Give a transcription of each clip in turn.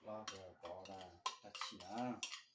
လီၤပကိးဒၣ်တၢ်ဆံၣ်နၤ တၢ်ပ့ၤဒိးကုၢ်ဘၣ်လီၤဘျီကဲပကျဲၤ ခံလွံၢ်ဃုလွံၢ်ကဲၤလီၤဘျီမုၢ် မ့ၢ်က့ၤပြံၢ်ကဲၤလီၤ ကံလၢဝဲနၤ ပအီၣ်တမိၢ်သးအံၤတၢ်ဆိကမိၣ် ပအီၣ်တမိၢ်သးအံၤတၢ်ဆိကမိၣ် အီၣ်ဆံၣ်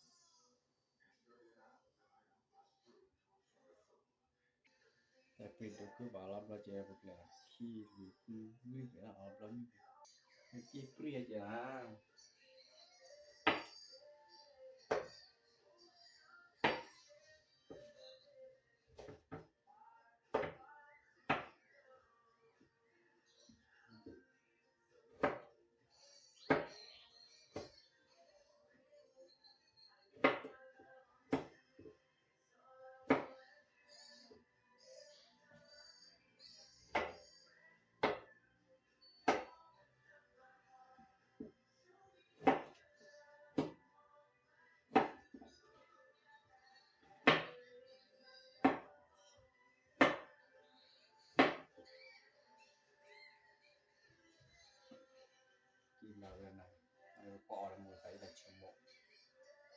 ဖ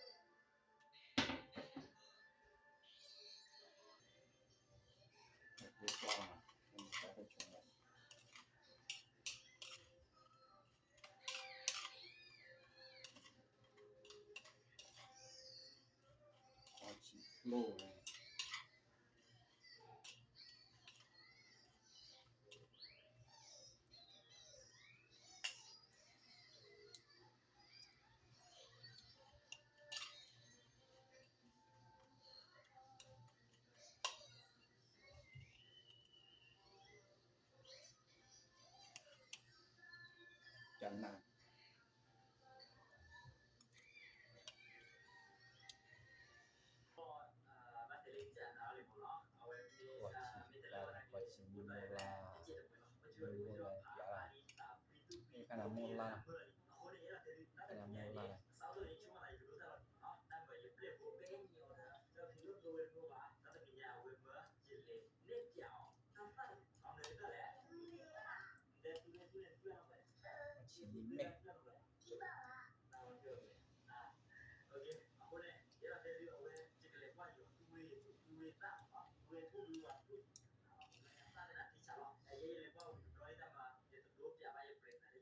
ျိဝဲ ကနၣ် ကွၢ်ဆံၣ်လါ ကွၢ်ဆံၣ်မုၢ်လါ မုၢ်လါပျးလါ ကနၣ်မုၢ်လါ ကနၣ်မုၢ်လါ ဆံၣ်မဲာ် အန့ၣ်ခီဆံၣ် မိၢ်လါ တံၤသိးခဲ အဃိန့ၣ် ယဲဒၣ်တဲဒုး ပကလဲၤကွၢ်ပျးဒုး အဝဲ ပှၤသူၣ်သူရ့ၣ် သူၣ်သူရ့ၣ်အသၣ်လီၤ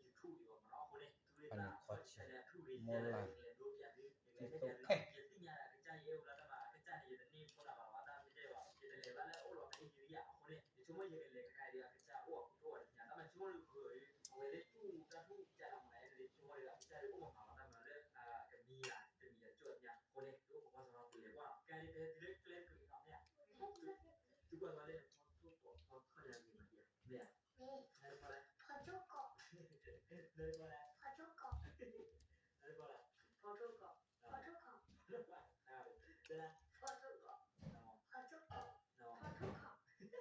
မ့ၢ်နီၤ. ယဲဒၣ်တဲဒုးမ့ၢ်နီၤ အဝဲ သူရ့ၣ်တမံၤတဂၤဝဲ အသၣ်ကပၤပျးဒုး အသၣ်ဃၣ်ဃၢၤဒုးနၤဒီဒူၣ် ဘျီန့ၣ် ယဲဒၣ်တဲဒုးမ့ၢ်နီၤ အဝဲ ယဆိကမိၣ်န့ၣ် အသၣ်န့ၣ်မ့ၢ်ဂ့ၤ ကိးပျးဒုးနီၤ ယဆိကမိၣ်န့ၣ်သၣ်န့ၣ်တမံၤဝဲနီၤ. အဃိန့ၣ် အဃိန့ၣ် okay မ့ၢ်ကန့ၣ် ဒုးကဝါလီၤ let's go နီၤ အဝဲသူၣ်ဖှံသးဖှံအီၣ်နၤတက့ၢ် ဆိကမိၣ်တဒိးဂ့ၤယိာ်သ့ၣ်နၤ သုကွၢ်ကမၢၢ်နုာ်လီၤတက့ၢ်နီၤ. Okay တခါဒ်ပဟဲတုၤလၢပှၤဂၢၢ်ကပာ်တီတီ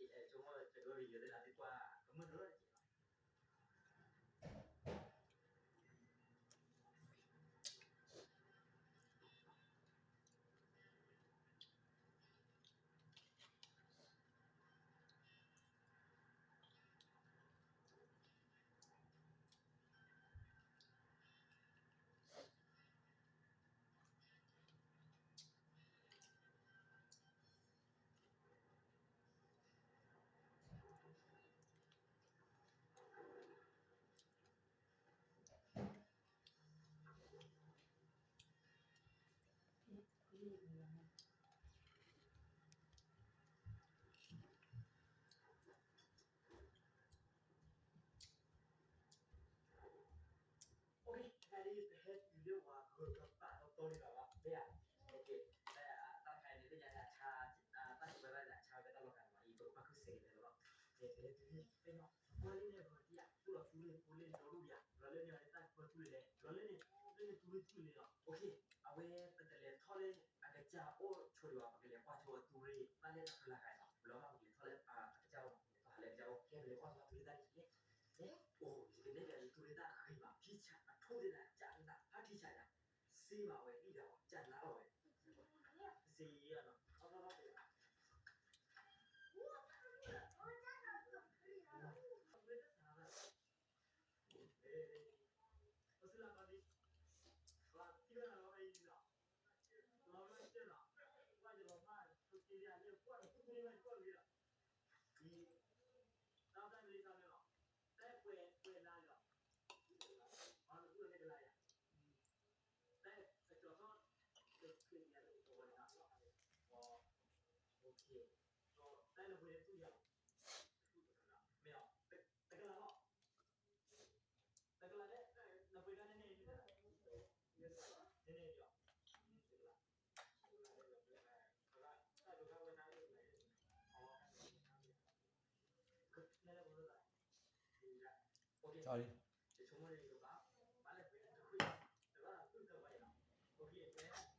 န့ၣ်ဘၣ်ဘၣ် မ့ၢ်ဧါ. Okay တၢ်တခါအံၤန့ၣ် လၢညါန့ၣ် အဆါ တၢ်စံးဘၣ်တၢ်န့ၣ် အဆါကတၢၢ်လီၤဂာ်န့ၣ်ဘၣ် အံၤပကဘၣ်ဃုစဲးကဲးလီၤ. ကဲကဲတုၤလၢပဲညီ ကွၢ်လၢန့ၣ်ဂီၤတံၢ်ဧါ သူၣ်လီၤသူရ့ၣ်ဖိလ့ၣ်ဒီဒူၣ်ယါ လီၤလၢန့ၣ်အီၤလၢတၢ်ကွၢ်သူလ့ၣ်လဲၣ် လီၤလၢန့ၣ် လၢန့ၣ်သူရ့ၣ်သူလ့ၣ်လီၤ. Okay အဝဲပတလဲၤထီၣ်လၢ အကစၢ်အိၣ်ဆိဒံးဘၣ် ပကလဲၤကွၢ်ဆိအသူရ့ၣ်သၣ်လၢတၢ်ဖျါဂၤန့ၣ် ဘျီမးပကလဲၤထီၣ်လၢအကစၢ်အိၣ် ပကလဲၤထီၣ်ဟးလၢအကစၢ်အိၣ် ကဲပလဲၤကွၢ်ဆိအသူရ့ၣ်သၣ်န့ၣ် အိၣ် ယကနဲၣ်ပျးလၢသူရ့ၣ်သၣ်အဂ့ၤဘၣ် ဖံဆးအထိၣ်သ့ၣ်တဖၣ် စ့ဘၣ်ဝဲဒ်ဒၣ်ဝဲ ကၢ်နါလီၤဝဲ စ့ယံၤနီၤ အဘၣ်ဘၣ်ပယီၤ ပစလၢကီးဒံး ပထံၣ်ဘၣ်နၤလီၤအံၤနီၤ လီၤဘၣ်စၢၤနီၤ ပှၤယလီၤမၢ်ထူက့လံၤလၢပှၢ်တကူၣ်ကူၣ်န့ၣ်ဘၣ်ယကွၢ်လီၤ တၢ်တၢ်မ့ၢ်လံတၢ်မ့ၢ်လီၤ တၢ်ကွဲးကွဲးနၤလီၤ အီၤတကူၣ်လီၤန့ၣ်ကလါယၤ တၢ်ကစီၣ် တခ့ယၤတကဝီၤန့ၣ်လီၤ တၢ်လၢပှဲၤန့ၣ်သူယၤလီၤ မ့ၢ်အီၤ တကလးလီၤ တကလးလၢ နပှဲၤတၢ်န့ၣ်န့ၣ် န့ၣ်န့ၣ်ဒီး တကလး နလဲၤပူၤလၢ sorry တဆိကမိၣ်န့ၣ်ယကဘၣ် ဘၣ်လဲၤပှဲၤတခွံ တဘၣ်သူၣ်ကဝဲၤလီၤ okay ပှဲၤ